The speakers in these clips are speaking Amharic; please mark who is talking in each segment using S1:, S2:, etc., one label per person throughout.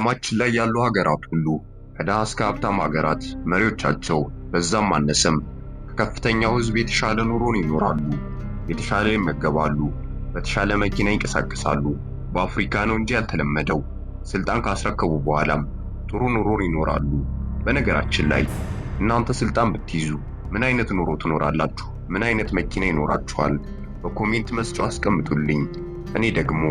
S1: ዓለማችን ላይ ያሉ ሀገራት ሁሉ ከድሃ እስከ ሀብታም ሀገራት መሪዎቻቸው በዛም አነሰም ከከፍተኛው ሕዝብ የተሻለ ኑሮን ይኖራሉ፣ የተሻለ ይመገባሉ፣ በተሻለ መኪና ይንቀሳቀሳሉ። በአፍሪካ ነው እንጂ ያልተለመደው። ስልጣን ካስረከቡ በኋላም ጥሩ ኑሮን ይኖራሉ። በነገራችን ላይ እናንተ ስልጣን ብትይዙ ምን አይነት ኑሮ ትኖራላችሁ? ምን አይነት መኪና ይኖራችኋል? በ comment መስጫው አስቀምጡልኝ። እኔ ደግሞ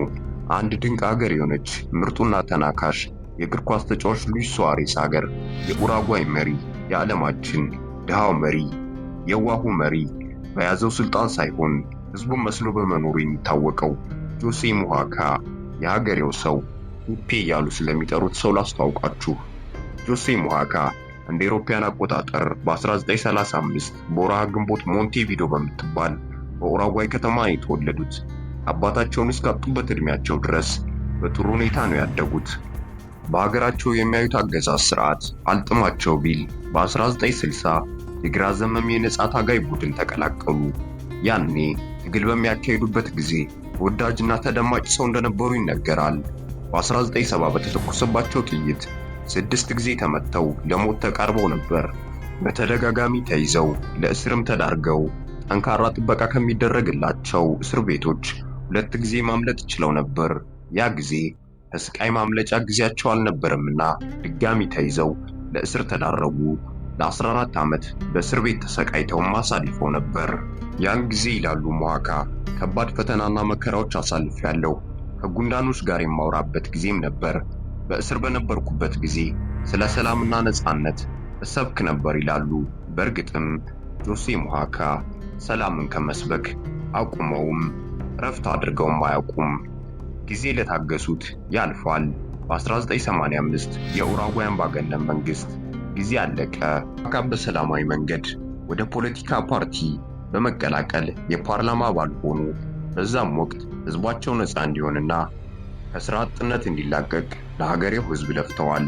S1: አንድ ድንቅ ሀገር የሆነች ምርጡና ተናካሽ የእግር ኳስ ተጫዋች ሉዊስ ሱዋሬስ ሀገር፣ የኡራጓይ መሪ፣ የዓለማችን ድሃው መሪ፣ የዋሁ መሪ፣ በያዘው ስልጣን ሳይሆን ህዝቡን መስሎ በመኖሩ የሚታወቀው ጆሴ ሙሃካ የሀገሬው ሰው ፔፔ እያሉ ስለሚጠሩት ሰው ላስተዋውቃችሁ። ጆሴ ሙሃካ እንደ አውሮፓውያን አቆጣጠር በ1935 በወርሃ ግንቦት ሞንቴቪዲዮ በምትባል በኡራጓይ ከተማ ነው የተወለዱት። አባታቸውን እስካጡበት ዕድሜያቸው ድረስ በጥሩ ሁኔታ ነው ያደጉት። በሀገራቸው የሚያዩት አገዛዝ ስርዓት አልጥማቸው ቢል በ1960 የግራ ዘመም የነጻ ታጋይ ቡድን ተቀላቀሉ። ያኔ ትግል በሚያካሂዱበት ጊዜ ተወዳጅና ተደማጭ ሰው እንደነበሩ ይነገራል። በ1970 በተተኮሰባቸው ጥይት 6 ጊዜ ተመተው ለሞት ተቃርበው ነበር። በተደጋጋሚ ተይዘው ለእስርም ተዳርገው ጠንካራ ጥበቃ ከሚደረግላቸው እስር ቤቶች 2 ጊዜ ማምለጥ ችለው ነበር። ያ ጊዜ ከስቃይ ማምለጫ ጊዜያቸው አልነበረምና ድጋሚ ተይዘው ለእስር ተዳረጉ። ለ14 ዓመት በእስር ቤት ተሰቃይተውም አሳልፈው ነበር። ያን ጊዜ ይላሉ ሙሃካ፣ ከባድ ፈተናና መከራዎች አሳልፌያለሁ። ከጉንዳኖች ጋር የማወራበት ጊዜም ነበር። በእስር በነበርኩበት ጊዜ ስለ ሰላምና ነጻነት እሰብክ ነበር ይላሉ። በእርግጥም ጆሴ ሙሃካ ሰላምን ከመስበክ አቁመውም እረፍት አድርገውም አያውቁም። ጊዜ ለታገሱት ያልፋል። በ1985 የኡራጓይ አምባገነን መንግስት ጊዜ አለቀ። ሙሃካ በሰላማዊ መንገድ ወደ ፖለቲካ ፓርቲ በመቀላቀል የፓርላማ አባል ሆኑ። በዛም ወቅት ህዝባቸው ነፃ እንዲሆንና ከስራ አጥነት እንዲላቀቅ ለሀገሬው ህዝብ ለፍተዋል።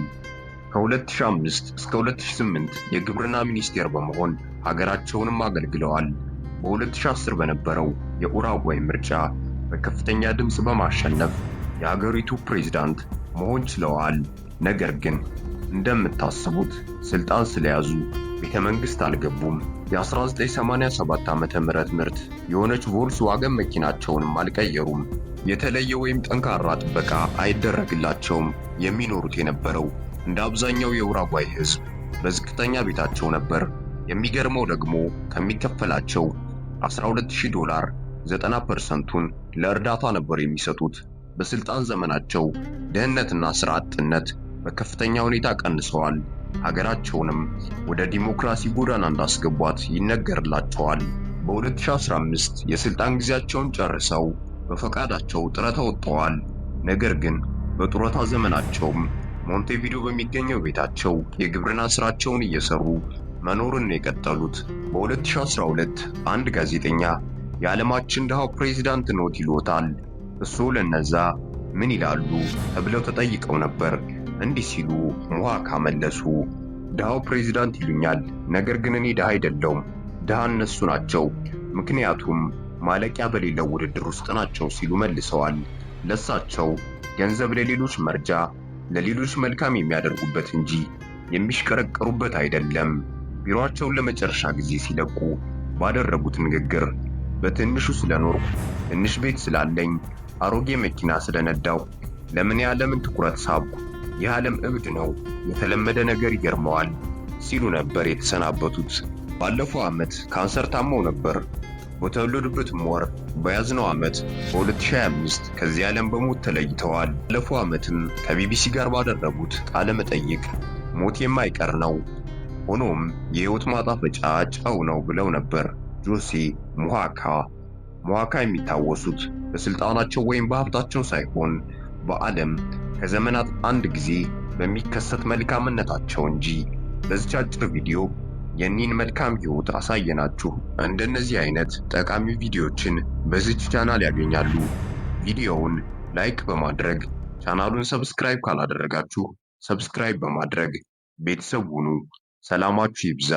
S1: ከ2005 እስከ 2008 የግብርና ሚኒስቴር በመሆን ሀገራቸውንም አገልግለዋል። በ2010 በነበረው የኡራጓይ ምርጫ በከፍተኛ ድምፅ በማሸነፍ የሀገሪቱ ፕሬዝዳንት መሆን ችለዋል። ነገር ግን እንደምታስቡት ስልጣን ስለያዙ ቤተ መንግስት አልገቡም። የ1987 ዓመተ ምህረት ምርት የሆነች ቮልስዋገን መኪናቸውንም አልቀየሩም። የተለየ ወይም ጠንካራ ጥበቃ አይደረግላቸውም። የሚኖሩት የነበረው እንደ አብዛኛው የኡራጓይ ህዝብ በዝቅተኛ ቤታቸው ነበር። የሚገርመው ደግሞ ከሚከፈላቸው $12,000 90%ቱን ለእርዳታ ነበር የሚሰጡት። በስልጣን ዘመናቸው ድህነትና ስራ አጥነት በከፍተኛ ሁኔታ ቀንሰዋል። ሀገራቸውንም ወደ ዲሞክራሲ ጎዳና እንዳስገቧት ይነገርላቸዋል። በ2015 የስልጣን ጊዜያቸውን ጨርሰው በፈቃዳቸው ጡረታ ወጥተዋል። ነገር ግን በጡረታ ዘመናቸውም ሞንቴቪዲዮ በሚገኘው ቤታቸው የግብርና ስራቸውን እየሰሩ መኖርን የቀጠሉት። በ2012 አንድ ጋዜጠኛ የዓለማችን ድሃው ፕሬዝዳንት ኖት ይሎታል። እሱ ለነዛ ምን ይላሉ ተብለው ተጠይቀው ነበር። እንዲህ ሲሉ ሙሃካ መለሱ። ድሃው ፕሬዝዳንት ይሉኛል፣ ነገር ግን እኔ ድሃ አይደለሁም። ድሃ እነሱ ናቸው፣ ምክንያቱም ማለቂያ በሌለው ውድድር ውስጥ ናቸው ሲሉ መልሰዋል። ለሳቸው ገንዘብ ለሌሎች መርጃ፣ ለሌሎች መልካም የሚያደርጉበት እንጂ የሚሽቀረቀሩበት አይደለም። ቢሮአቸውን ለመጨረሻ ጊዜ ሲለቁ ባደረጉት ንግግር በትንሹ ስለኖርኩ፣ ትንሽ ቤት ስላለኝ፣ አሮጌ መኪና ስለነዳሁ ለምን የዓለምን ትኩረት ሳብኩ? ይህ ዓለም እብድ ነው፣ የተለመደ ነገር ይገርመዋል ሲሉ ነበር የተሰናበቱት። ባለፈው ዓመት ካንሰር ታመው ነበር። በተወለዱበትም ወር በያዝነው ዓመት በ2025 ከዚህ ዓለም በሞት ተለይተዋል። ባለፈው ዓመትም ከቢቢሲ ጋር ባደረጉት ቃለ መጠይቅ ሞት የማይቀር ነው፣ ሆኖም የህይወት ማጣፈጫ ጨው ነው ብለው ነበር ጆሴ ሙሃካ። ሙሃካ የሚታወሱት በስልጣናቸው ወይም በሀብታቸው ሳይሆን በዓለም ከዘመናት አንድ ጊዜ በሚከሰት መልካምነታቸው እንጂ። በዚች አጭር ቪዲዮ የኒህን መልካም ህይወት አሳየናችሁ። እንደነዚህ አይነት ጠቃሚ ቪዲዮዎችን በዚች ቻናል ያገኛሉ። ቪዲዮውን like በማድረግ ቻናሉን subscribe ካላደረጋችሁ subscribe በማድረግ ቤተሰብ ሁኑ። ሰላማችሁ ይብዛ።